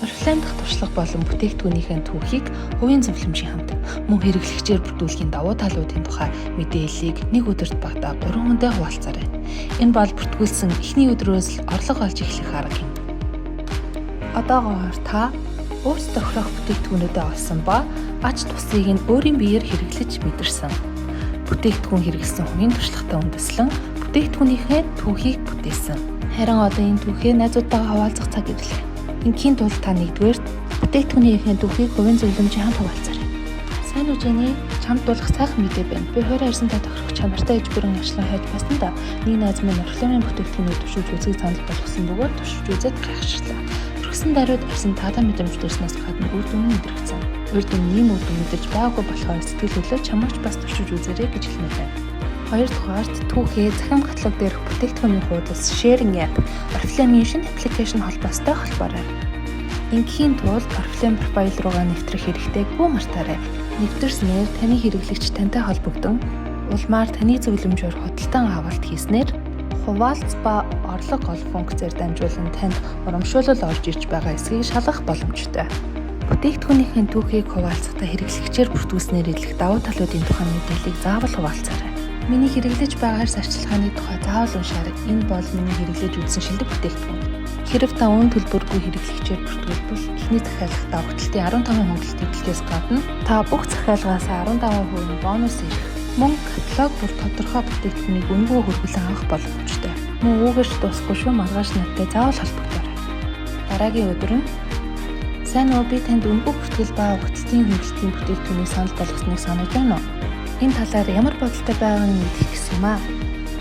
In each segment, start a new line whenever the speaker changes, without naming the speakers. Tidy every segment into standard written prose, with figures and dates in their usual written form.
Oriflame дахь туршлага болон бүтээгдэхүүнийхээ түүхийг хувийн зөвлөмжийн хамт мөн хэрэглэгчээр бүрдүүлэхийн давуу талуудын тухай мэдээллийг нэг өдөрт багадаа 3 хүнтэй хуваалцаарай. Энэ бол бүртгүүлсэн эхний өдрөөс л орлого олж эхлэх арга юм. Одоогоор та өөрт тохирох бүтээгдэхүүнүүдээ олсон ба ач тусыг нь өөрийн биеэр хэрэглэж мэдэрсэн. Бүтээгдэхүүн хэрэглэсэн хүний туршлагатай үндэслэн бүтээгдэхүүнийхээ түүхийг бүтээсэн. Харин одоо энэ түүхээ найзуудтайгаа хуваалцах цаг ирлээ. Ингийн тулд та нэгдүгээрт бүтээгдэхүүнийхээ түүхийг хувийн зөвлөмжийн хамт хуваалцаарай. Сайн уу, Jenny? Чамд дуулах сайхан мэдээ байна. Би хуурай арьсантай тохирох чанартай иж бүрэн арчлан хайж байсан да. Нэг найз минь Oriflame-ийн бүтээгдэхүүнийг туршиж үзэхийг санал болгосон бөгөөд туршиж үзээд гайхширлаа. Түрхсэн даруйд арьсанд таатай мэдрэмж төрснөөс гадна үр дүн нь мэдрэгдсэн. Үр дүн ийм үр дүн мэдэрч байгаагүй болохоор сэтгэл хөдлөө чамайг ч бас туршиж үзээрэй гэж хэлмээр байна. Хоёрдугаарт түүхээ цахим каталог дээрх бүтээгдэхүүний хуудас Sharing App, Oriflame-ийн шинэ application холбоостой холбоорой. Ингээхийн тулд Oriflame profile руугаа нэвтрэх хэрэгтэйг бүү мартаарай. Нэвтэрснээр таны хэрэглэгч тантай холбогдсон улмаар таны зөвлөмжөөр худалдан авалт хийснээр хуваалц ба орлого олох функцээр дамжуулан танд урамшуулал орж ирж байгаа эсэхийг шалгах боломжтой. Бүтээгдэхүүнийхээ түүхийг хуваалцахдаа хэрэглэгчээр бүртгүүлснээр илэх давуу талуудын тухай мэдээллийг заавал хуваалцаарай. Миний хэрэглэж байгаа арьс арчилгааны тухай заавал уншаарай. Энэ бол миний хэрэглэж үзсэн шилдэг бүтээгдэхүүн. Хэрэв та үнэ төлбөргүй хэрэглэгчээр бүртгүүлбэл эхний захиалгахдаа огтлтын 15 хөнгөлөлт хэдэлтээс гадна та бүх захиалгаас 15% бонус ирэх. Мөн каталог бүр тодорхой бүтээгдэхүүнийг үнэгүй хүргүүлэн авах боломжтой. Мөн үүгээр ч дуусахгүй шүү, маргааш надтай заавал холбогдоорой. Дараагийн өдөр нь сайн уу, би танд үнэгүй бүртгэл ба огтлтын хөнгөлөлтийн бүтээгдэхүүнийг санал болгосныг санаж байна уу? Энэ талаар ямар бодолтой байгааг нь мэдэх гэсэн юм аа.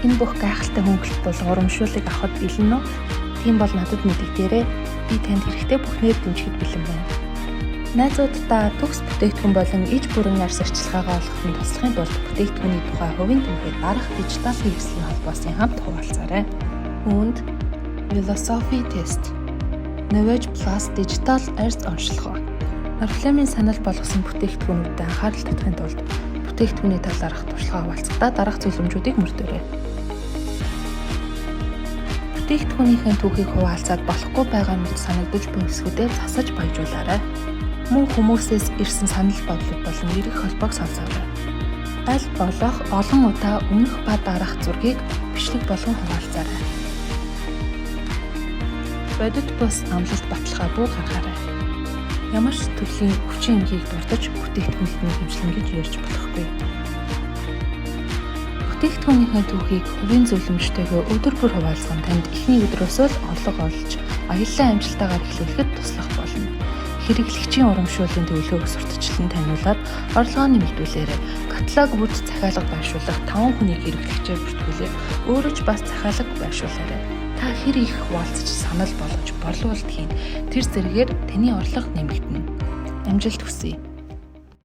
Энэ бүх гайхалтай хөнгөлөлт бол урамшууллыг авахад бэлэн үү? Тийм бол надад мэдэгдээрэй. Би танд хэрэгтэй бүхнээр дэмжихэд бэлэн байна. Найзууддаа төгс бүтээгдэхүүн болон иж бүрэн арьс арчилгаагаа олоход нь туслахын тулд бүтээгдэхүүний тухай хувийн түүхээ дараах дижитал хэрэгслийн холбоосын хамт хуваалцаарай. Үүнд Philosophy Test, Novage Plus дижитал арьс онцлогоо. Oriflame-ийн санал болгосон бүтээгдэхүүнүүдэд анхаарал татахын тулд бүтээгдэхүүний талаарх туршлагаа хуваалцахдаа дараах зөвлөмжүүдийг мөрдөөрэй. Бүтээгдэхүүнийхээ түүхийг хуваалцаад болохгүй байгаа мэт санагдаж буй хэсгүүдээ засаж баяжуулаарай. Мөн хүмүүсээс ирсэн санал бодлууд болон эрэх холбоог сонсоорой. Аль болох олон удаа өмнөх ба дараах зургийг бичлэг болгон хуваалцаарай. Бодит бус амлалт баталгаа бүү гаргаарай. Ямар ч төрлийн өвчин эмхийг дурдаж бүтээгдэхүүнт нь хэмжлэн гэж ярьж болохгүй. Бүтээгдэхүүнийхээ түүхийг хувийн зөвлөмжтэйгээ өдөр бүр хуваалцах нь танд эхний өдрөөсөө л орлого олж аяллаа амжилттайгаар эхлүүлэхэд туслах болно. Хэрэглэгчийн урамшууллын төлөвлөгөөг сурталчлан таниулаад орлогоо нэмэгдүүлээрэй. Каталог бүрт захиалга байршуулах 5 хүнийг хэрэглэгчээр бүртгүүлээд өөрөө ч бас захиалга байршуулаарай. Та хэр их хуваалцаж, санал болгож, борлуулалт хийнэ, тэр зэрэгээр таны орлого нэмэгдэнэ. Амжилт хүсье.